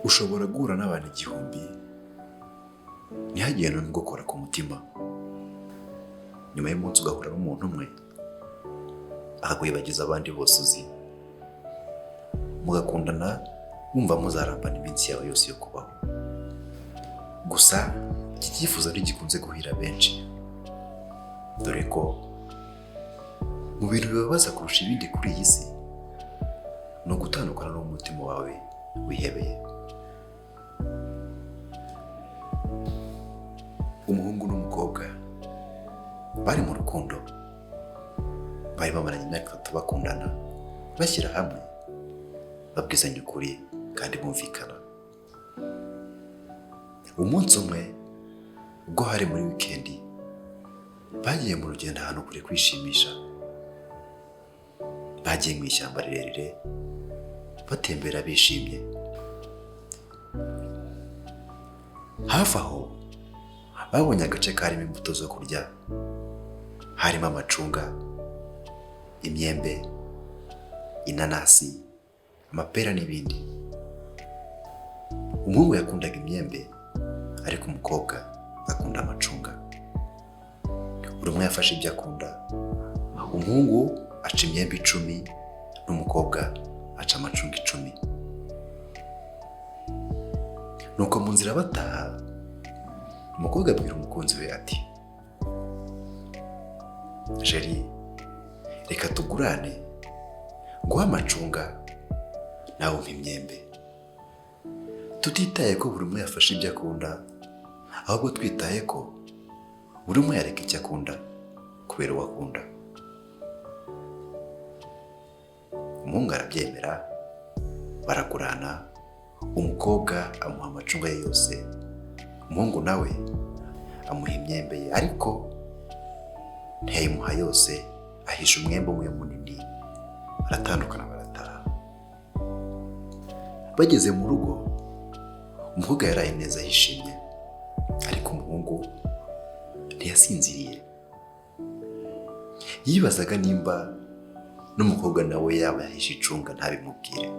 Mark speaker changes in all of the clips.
Speaker 1: Ushobora guhura n'abantu igihumbi ntihagire n'umwe ugukora ku mutima. Nyuma y'umunsi ugahura n'umuntu umwe akakwibagiza abandi bose uzi, mugakundana, wumva muzarambana iminsi yawe yose yo kubaho. Gusa iki cyifuzo ntigikunze guhira benshi, dore ko mu bintu bibabaza kurusha ibindi kuri iyi si ni ugutandukana n'umutima wawe wihebeye. Umuhungu n'umukobwa bari mu rukundo, bari bamaranye imyaka 3 bakundana, bashyira hamwe, babwizanya ukuri kandi bumvikana. Umunsi umwe ubwo hari muri wikendi, bagiye mu rugendo ahantu kure kwishimisha. Bagiye mu ishyamba rirerire, batembera bishimye. Hafi aho babonye agace karimo imbuto zo kurya, harimo amacunga, imyembe, inanasi, amapera n'ibindi. Umuhungu yakundaga imyembe, ariko umukobwa akunda amacunga. Buri umwe yafashe ibyo akunda. Umuhungu aca imyembe 10 n'umukobwa aca amacunga 10. Nuko mu nzira bataha, umukobwa abwira umukunzi we ati: "Jeri, reka tugurane, nguhe amacunga nawe umpe imyembe, tutitaye ko buri umwe yafashe ibyo akunda, ahubwo twitaye ko buri umwe yareka icyo akunda kubera uwo akunda." Umuhungu arabyemera, baragurana. Umukobwa amuha amacunga ye yose, umuhungu nawe amuha imyembe ye, ariko ntiyayimuha yose, ahisha umwembe umwe munini. Baratandukana, barataha. Bageze mu rugo, umukobwa yaraye neza yishimye, ariko umuhungu ntiyasinziriye. Yibazaga nimba n'umukobwa nawe yaba yahishe icunga ntabimubwire.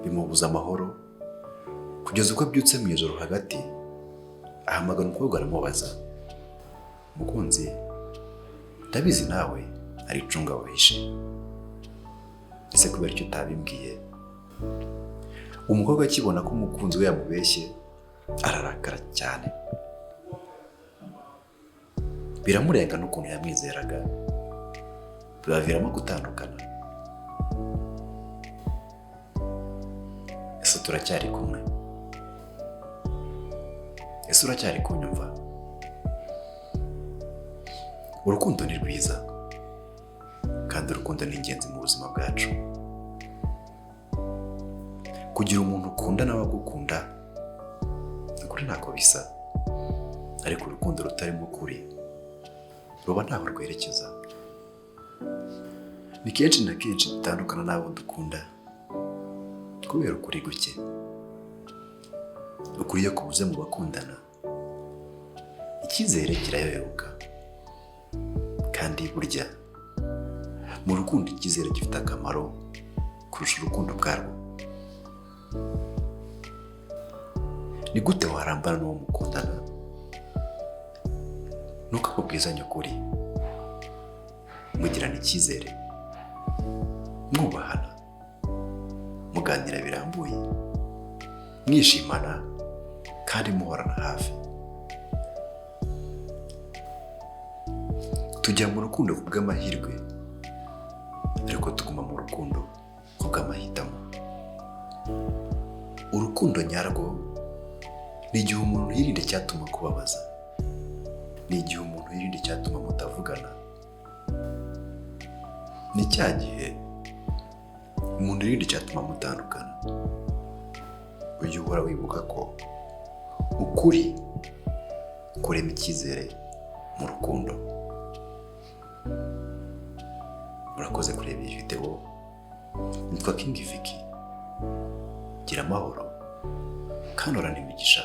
Speaker 1: Bimubuza amahoro kugeza ubwo abyutse mu ijoro hagati, ahamagara umukobwa aramubaza: "Mukunzi, ndabizi nawe ari icunga wahishe, ese kubera icyo utabimbwiye?" Umukobwa akibona ko umukunzi we yamubeshye, ararakara cyane, biramurenga n'ukuntu yamwizeraga, bibaviramo gutandukana. Ese turacyari kumwe? Ese uracyari kunyumva? Urukundo ni rwiza, kandi urukundo ni ingenzi mu buzima bwacu. Kugira umuntu ukunda nawe agukunda, ukuri ntako bisa, ariko urukundo rutarimo ukuri ruba ntaho rwerekeza. Ni kenshi na kenshi dutandukana n'abo dukunda kubera ukuri guke. Ukuri iyo kubuze mu bakundana, icyizere kirayoyoka. Kandi burya mu rukundo icyizere gifite akamaro kurusha urukundo ubwarwo. Ni gute warambana n'uwo mukundana? Nuko akubwizanya ukuri, mugirana icyizere, mwubahana, muganira birambuye, mwishimana kandi muhorana hafi. Tujya mu rukundo kubw'amahirwe, ariko tuguma mu rukundo kubw'amahitamo. Urukundo nyarwo ni igihe umuntu yirinda icyatuma kubabaza, ni igihe umuntu yirinda icyatuma mutavugana, ni cya gihe umuntu yirinda icyatuma mutandukana. Ujye uhora wibuka ko ukuri kurema icyizere mu rukundo. Murakoze kureba iyi video. Nitwa King Vicky. Gira amahoro kandi uhorane imigisha.